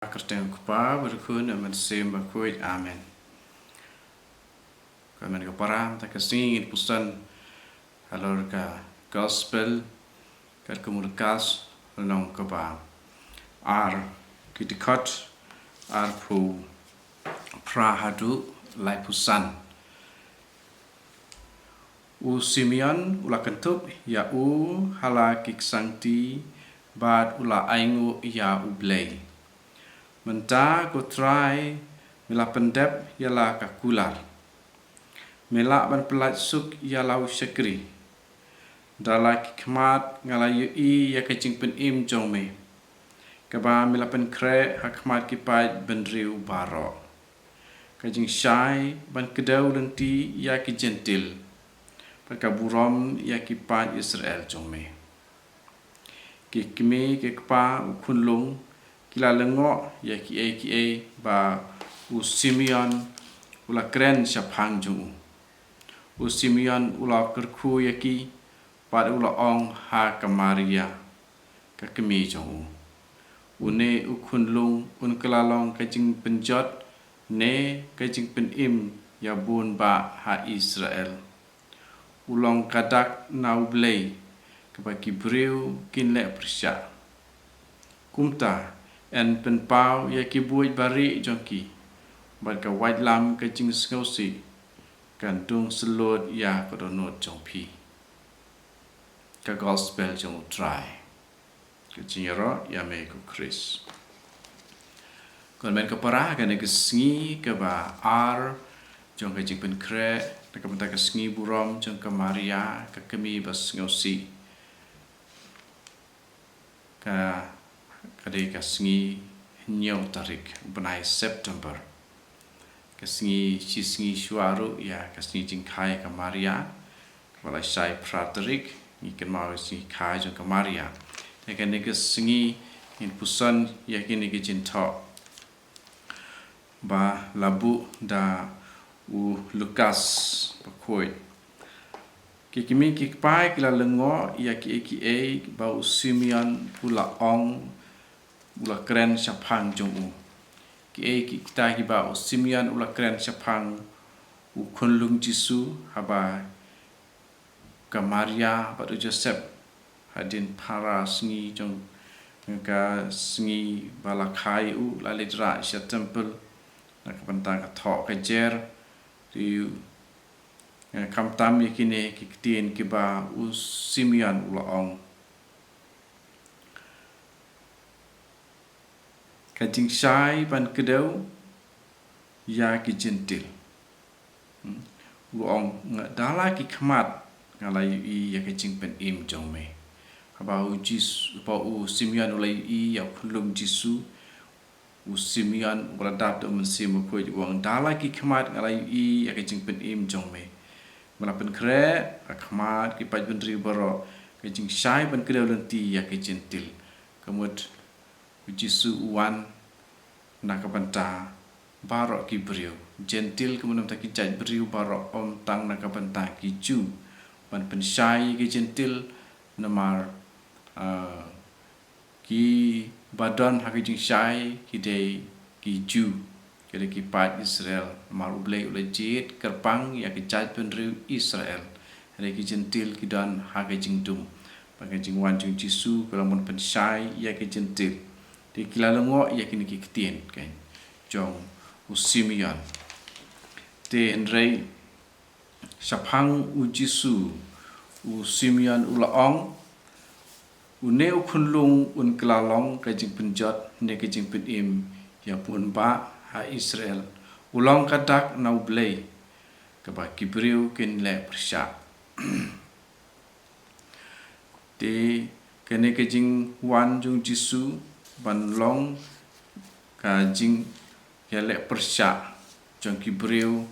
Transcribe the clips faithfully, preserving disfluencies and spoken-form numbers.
Kyrteng u Kpa, bad u Khun, bad u Mynsiem Bakhuid. Amen. Ko hynmen ko para, mynta ka sngi ngin puson halor ka Gospel katkum u Lukas, lynnong kaba ar, ki dkhot arphew phra haduh laiphew san. U Simeon u la kyntup ïa u ha la ki ksangti bad u la ainguh ïa U Blei. Mynta ko Trai, me la pyndep ïa la ka kular. Me lah ban pyllait suk ïa la u shakri. Da la ki khmat nga la ïohi ïa ka jingpynim jong me, kaba me la pynkhreh ha khmat ki paid bynriew baroh. Ka jingshai ban kdew lynti ïa ki Jentil, bad ka burom ïa ki paid Israel jong me. Ki kmie ki kpa u khunlung ki la lyngngoh ïa kiei kiei ba u Simeon u la kren shaphang jong u. U Simeon u la kyrkhu ïa ki, bad u la ong ha ka Maria, ka kmie jong u, une u khunlung un kylla long ka jingpynjot ne ka jingpynim ïa bun bah ha Israel. U long ka dak na U Blei, kaba ki briew kin leh pyrshah. Kumta, yn pynpaw ïa ki buit barieh jong ki, bad ka waitlam ka jingsngewsih kan dung syllut ïa ka dohnud jong phi. Ka Gospel jong u Trai. Ka jingïaroh ïa me ko Khrist. Ko hynmen ko para, kane ka sngi kaba ar jong ka jingpynkhreh na ka bynta ka sngi burom jong ka Maria, ka kmie ba sngewsih. Ka, ka dei ka sngi hynñiew tarik bnai September. Ka sngi, shi sngi shuwa ruh ïa ka sngi jingkha ïa ka Maria, kaba la shai phra tarik, ngi kynmaw ïa ka sngi kha jong ka Maria. Te kane ka sngi ngin puson ïa kine ki jingthoh ba la buh da u Lukas Bakhuid. Ki kmie ki kpa ki la lyngngoh ïa kiei kiei ba u Simeon u la ong, u la kren shaphang jong u. Kiei ki kita kiba u Simeon u la kren shaphang u khunlung Jisu, haba ka Maria bad u Joseph hadien phara sngi jong ka sngi ba la kha ïa u, la leit rah sha temple na ka bynta ka thoh ka jer. Te, eh, khamtam ïa kine ki ktien kiba u Simeon u la ong. Ka jingshai ban kdew ïa ki Jentil. Hmm. U ong, nga da la ki khmat nga la ïohi ïa ka jingpynim jong me. Haba u Jis-, haba u Simeon u la ïohi ïa u khunlung Jisu, u Simeon u la dap da u Mynsiem Bakhuid, u ong, da la ki khmat nga la ïohi ïa ka jingpynim jong me. Me la pynkhreh ha khmat ki paid bynriew baroh, ka jingshai ban kdew lynti ïa ki Jentil. Ka mut u Jisu u wan na ka bynta baroh ki briew. Jentil ka mut na ka bynta ki jait briew baroh, ym tang na ka bynta ki Jiw. Ban pynshai ïa ki Jentil namar, ah, kiba don ha ka jingshai ki dei ki Jiw, ki dei ki paid Israel. Namar U Blei u la jied kyrpang ïa ka jait bynriew Israel. Hynrei ki Jentil ki don ha ka jingdum. Bad ka jingwan jong u Jisu ka long ban pynshai ïa ki Jentil. Te ki la lyngngoh ïa kine ki ktien, kan, jong u Simeon. Te hynrei shaphang u Jisu, u Simeon u la ong, une u khunlung un kylla long ka jingpynjot ne ka jingpynim ïa bun bah ha Israel. U long ka dak na U Blei, kaba ki briew kin leh pyrshah. Te kane ka jingwan jong u Jisu ban long ka jingïaleh pyrshah jong ki briew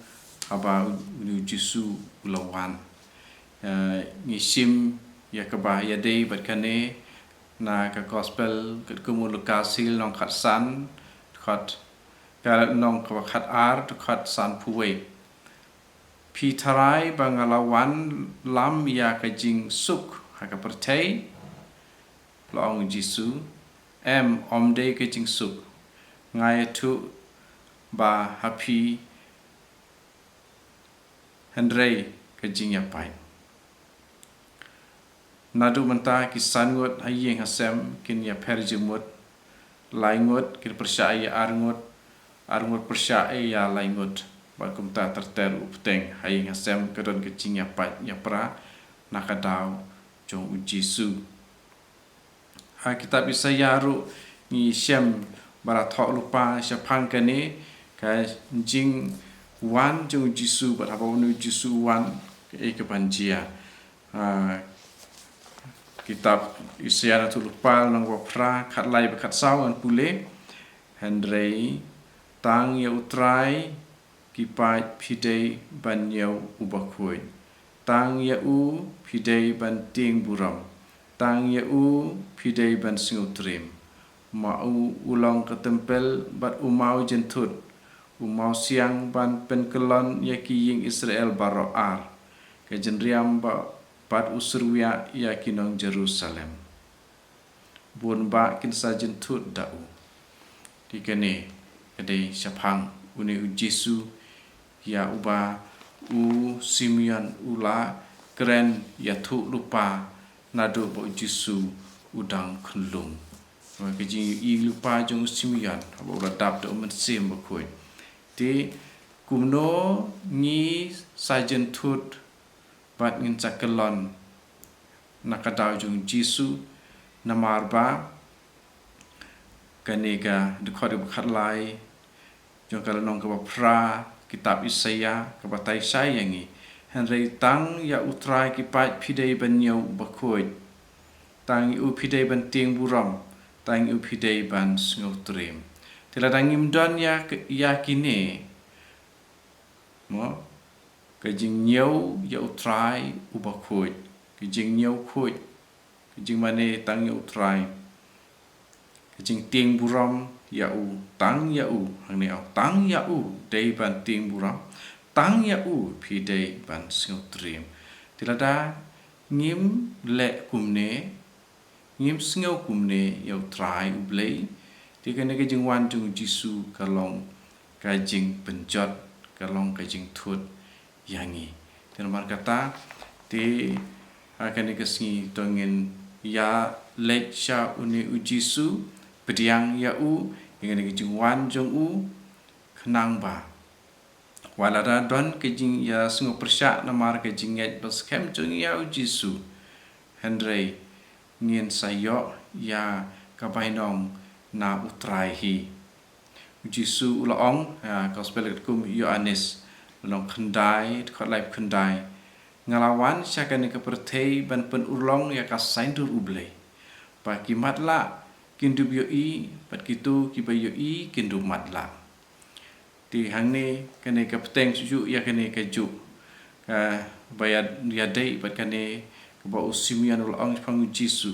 haba u, u Jisu u la wan. Eh, ngi shim ïa kaba ïadei bad kane na ka Gospel katkum u Lukas lynnong khatsan, dkhot, ka lynnong kaba khatar, dkhot sanphew wei. Phi tharai ba nga la wan lam ïa ka jingsuk ha ka pyrthei? La ong u Jisu, em, ym dei ka jingsuk. Nga ïathuh ba ha phi hynrei ka jingïapait. Naduh mynta ki san ngut ha ïing ha sem kin ïapher jingmut, lai ngut kin pyrshah ïa ar ngut, ar ngut pyrshah ïa lai ngut. Bad kumta ter ter u bteng ha ïing ha sem ka don ka jingïapait ïapra na ka daw jong u Jisu. Ha kitab Isaïah ruh ngi shem ba la thoh lypa shaphang kane ka jingwan jong u Jisu bad haba une u Jisu u wan kaei kaban jia. Ha kitab Isaïah na tu lypa lynnong ba phra khatlai bad khatsaw ngan pule. Hynrei tang ïa u Trai ki paid phi dei ban ñiew u bakhuid. Tang ïa u phi dei ban tieng burom. Tang ïa u phi dei ban sngewtriem. Ma u u long ka templ bad u maw jynthut, u maw siang ban pynkyllon ïa ki ïing Israel baroh ar, ka jynriam ba bad u syrwiah ïa ki nong Jerusalem. Bun bah kin sa jynthut da u. Te kane ka dei shaphang une u Jisu ïa uba u Simeon u la kren ïathuh lypa naduh ba u Jisu u dang khunlung. Ka jingïohi lypa jong u Simeon haba u la dap da u Mynsiem Bakhuid. Te kumno ngi sa jynthut bad ngin sa kyllon na ka daw jong u Jisu, namar ba kane ka dkhot kaba khatlai jong ka lynnong kaba phra kitab Isaïah ka batai shai ïa ngi. Hynrei tang ïa u Trai ki paid phi dei ban ñiew u bakhuid. Tang ïa u phi dei ban tieng burom. Tang ïa u phi dei ban sngewtriem. Te lada ngim don ïa, ïa kine, mo, ka jingñiew ïa u Trai u bakhuid, ka jingñiew khuid, ka jingmane tang ïa u Trai, ka jingtieng burom ïa u, tang ïa u, hangne ong tang ïa u dei ban tieng burom, tang ïa u phi dei ban sngewtriem. Te lada ngim leh kumne, ngim sngew kumne ïa u Trai u Blei, te kane ka jingwan jong u Jisu ka long ka jingpynjot, ka long ka jingthut ïa ngi. Te namar kata, te ha kane ka sngi to ngin ïa leit sha une u Jisu, pdiang ïa u ïa kane ka jingwan jong u, khnang ba wat lada don ka jingïasngewpyrshah namar ka jingngeit ba skhem jong ngi ïa u Jisu, hynrei ngin sa ïoh ïa ka bainong na u Trai hi. U Jisu u la ong ha Gospel katkum u Ïoannis, lynnong khyndai, dkhot laiphew khyndai, nga la wan sha kane ka pyrthei ban pynurlong ïa ka saiñdur u Blei, ba ki matlah kin dup ïohi, bad kito kiba ïohi kin dup matlah. Te hangne kane ka bteng shuh shuh ïa kane kajuh, kaba ïa, ïadei bad kane kaba u Simeon u la ong shaphang u Jisu.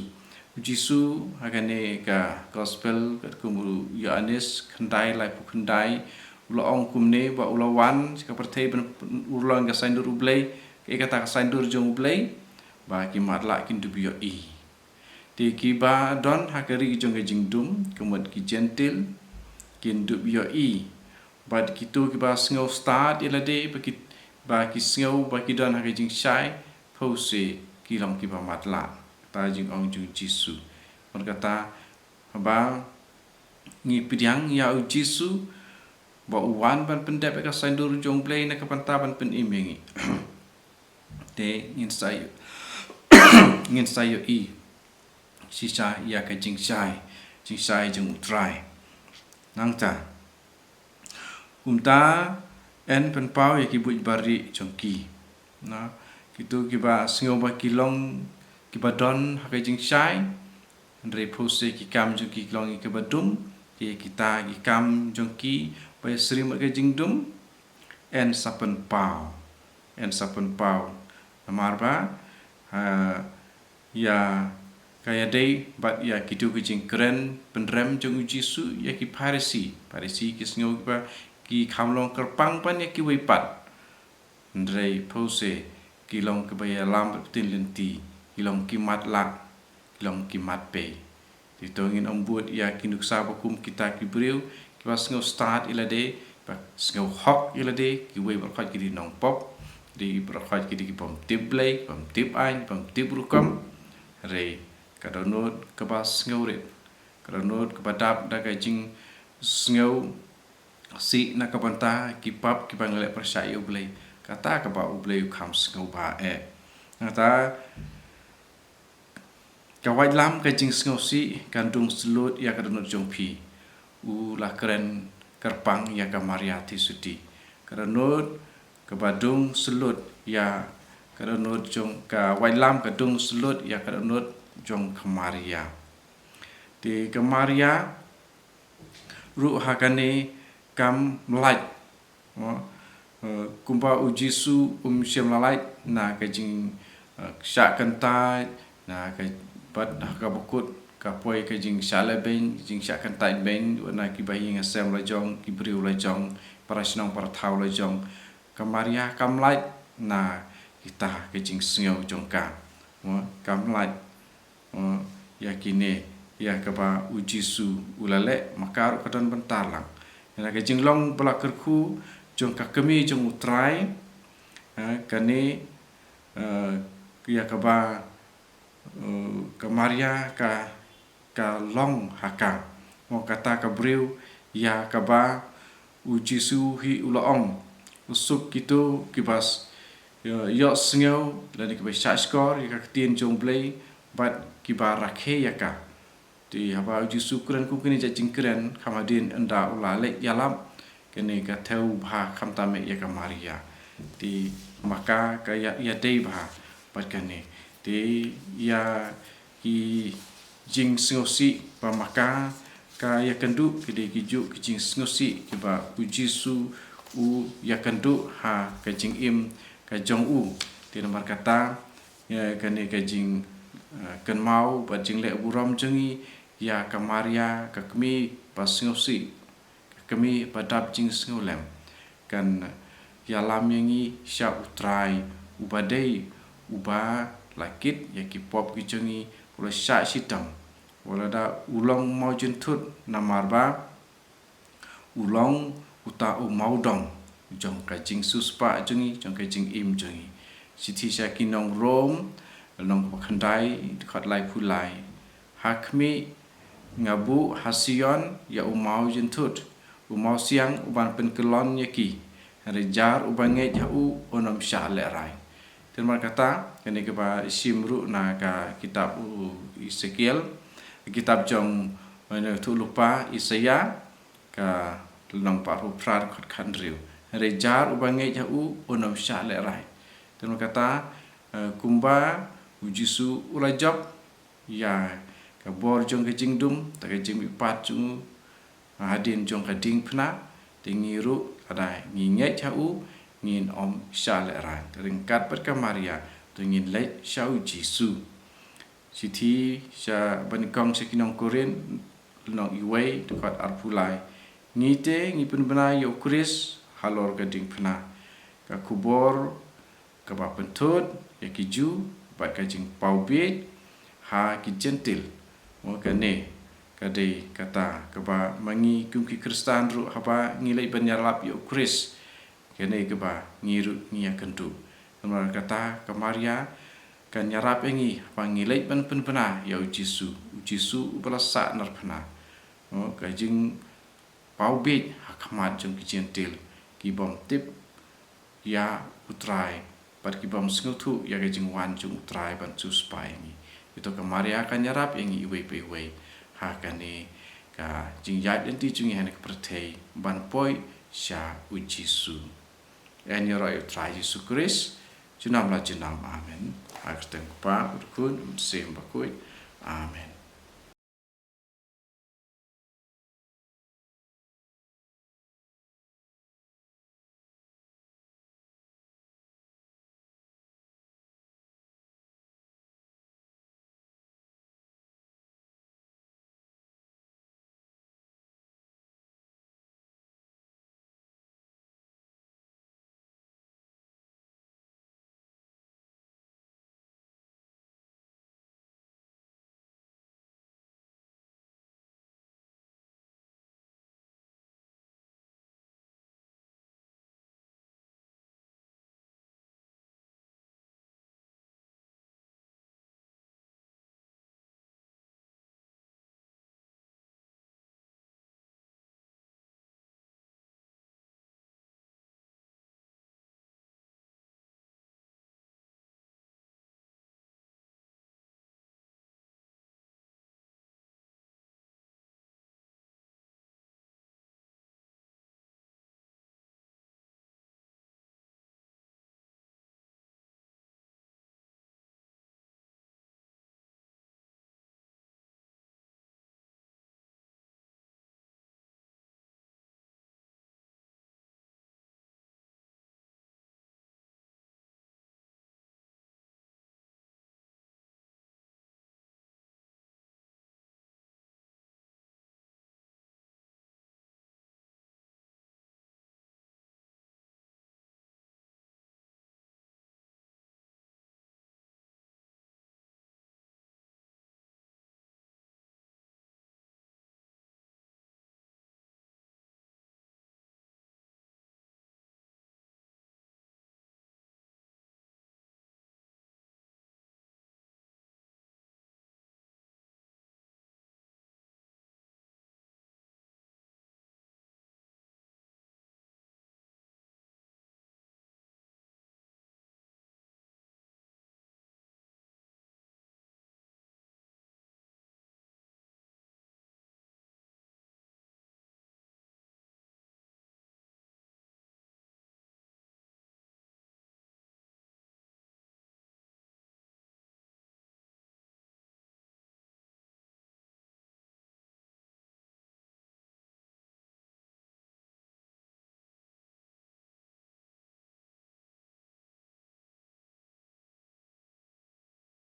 U Jisu ha kane ka Gospel katkum u Ïoannis khyndai laiphew khyndai, u la ong kumne ba u la wan sha ka pyrthei ban urlong ka saiñdur u Blei, kaei kata ka saiñdur jong u Blei, ba ki matlah kin dup ïohi. Te kiba don ha ka ri jong ka jingdum, ka mut ki Jentil, kin dup ïohi. Bad kito kiba sngew stad ïa lade, ba ki, ba ki sngew ba ki don ha ka jingshai, phewse ki long kiba matlah. Kata jingong jong u Jisu. Bad kata, haba ngi pdiang ïa u Jisu, ba u wan ban pyndep ïa ka saiñdur jong u Blei na ka bynta ban pynim ïa ngi. Te ngin sa ïoh, ngin sa ïohi shisha ïa ka jingshai, jingshai jong u Trai. Nangta, kumta yn pynpaw ïa ki buit barieh jong ki. Na, kito kiba sngew ba ki long kiba don ha ka jingshai, hynrei phewse ki kam jong ki ki long ïa kiba dum, te kita ki kam jong ki ba ïasyriem bad ka jingdum, yn sa pynpaw, yn sa pynpaw. Namar ba, ha, ïa ka ïadei bad ïa kito ki jingkren pynrem jong u Jisu ïa ki Pharisi. Pharisi ki sngew ba ki kham long kyrpang ban ïa kiwei pat. Hynrei phewse ki long kiba ïalam bad ktien lynti, ki long ki matlah, ki long ki matpei. Te to ngin ym bud ïa ki nuksa ba kum kita ki briew, Kiba sngew stad ïa lade, ba sngew hok ïa lade, kiwei baroh khoit ki dei nongpop, dei baroh khoit ki dei ki bym tip Blei, bym tip aiñ, bym tip rukom. Hynrei ka dohnud kaba sngew rit, ka dohnud kaba dap da ka jingsngewsih na ka bynta ki pap kiba ngi leh pyrshah ïa U Blei. Kata kaba U Blei u kham sngewbha eh. Kata ka waitlam ka jingsngewsih kan dung shlur ïa ka dohnud jong phi. U la kren kyrpang ïa ka Maria Theisotti. Ka dohnud kaba dung shlur ïa ka dohnud jong, ka waitlam ka dung shlur ïa ka dohnud jong ka Maria. Te ka Maria ruh ha kane kam lait. Mo, eh, kumba U Jisu um shym la lait na ka jing, eh, shah kyntait, na ka, bad ha kaba kut ka poi ka jingshah lehbeiñ, jingshah kyntait beiñ na kiba ïing ha sem la jong, ki briew la jong, para shnong para thaw la jong. Ka Maria kam lait na kita ka jingsngew jong ka. Mo, kam lait eh, ïa kine, ïa kaba U Jisu u la leh, ma ka ruh ka don bynta lang. Ïa ka jinglong ba la kyrkhu jong ka kmie jong U Trai, eh, kane, eh, ïa kaba, eh, ka Maria ka, ka long ha ka. Mo, kata ka briew ïa kaba U Jisu hi u la ong, u suk kito kiba s-, ïoh, ïohsngew lane kiba shahshkor ïa ka ktien jong U Blei bad kiba rakhe ïa ka. Te haba U Jisu u kren kum kine jait jingkren, kham hadien ynda u la leit ïalap, kane ka thew bha khamtam eh ïa ka Maria. Te ma ka ka ïa, ïadei bha bad kane. Te ïa ki jingsngewsih ba ma ka ka ïakynduh, ki dei kijuh ki jingsngewsih kiba U Jisu u ïakynduh ha ka jingim ka jong u. Te namar kata, ïa kane ka jing, eh, kynmaw bad jingleh burom jong ngi ïa ka Maria, ka kmie ba sngewsih, ka kmie ba dap jingsngewlem, kan ïalam ïa ngi sha U Trai, uba dei uba la kit ïa ki pop ki jong ngi, u la shah shitom, u la da u long mawjynthut, namar ba u long uta u mawdong jong ka jingsiewspah jong ngi, jong ka jingim jong ngi. Shithi sha ki nong Rom, lynnong ba khyndai, dkhot laiphew lai. Ha khmih, nga buh ha Sion ïa u mawjynthut, u mawsiang uban pynkyllon ïa ki. Hynrei jar uba ngeit ha u, un ym shah lehrain. Te namar kata, kane kaba shim ruh na ka kitab u Esekiel, kitab jong u nongïathuhlypa Isaïah, ka lynnong ba arphew phra, dkhot khathynriew. Hynrei jar uba ngeit ha u, un ym shah lehrain. Te namar kata, eh, kumba U Jisu u la jop ïa ka bor jong ka jingdum, da ka jingmihpat jong u, hadien jong ka diengphna, te ngi ruh lada ngi ngeit ha u, ngin ym shah lehrain. Te ryngkat bad ka Maria, to ngin leit sha U Jisu. Shithi sha, ba nyngkong sha ki nong Korinth, lynnong wei, dkhot arphew lai. Ngi te ngi pynbna ïa U Khrist halor ka diengphna, ka khubor kaba pynthut ïa ki Jiw, bad ka jingpawbieit ha ki Jentil. Mo, kane ka dei kata kaba ma ngi kum ki Khristan ruh, haba ngi leit ban ïalap ïa U Khrist, kane kaba ngi ruh ngi ïakynduh. Namar kata ka Maria kan ïarap ïa ngi haba ngi leit ban pynbna ïa U Jisu, U Jisu uba la sah narphna. Mo, ka jingpawbieit ha khmat jong ki Jentil, ki bym tip ïa U Trai, bad ki bym sngewthuh ïa ka jingwan jong U Trai ban siewspah ïa ngi. Ito ka Maria kan ïarap ïa ngi iwei pa iwei ha kane ka jingïaid lynti jong ngi ha kane ka pyrthei ban poi sha U Jisu. Yn ïaroh ïa U Trai Jisu Khrist junom la junom. Amen. Ha ka kyrteng U Kpa, U Khun, U Mynsiem Bakhuid. Amen.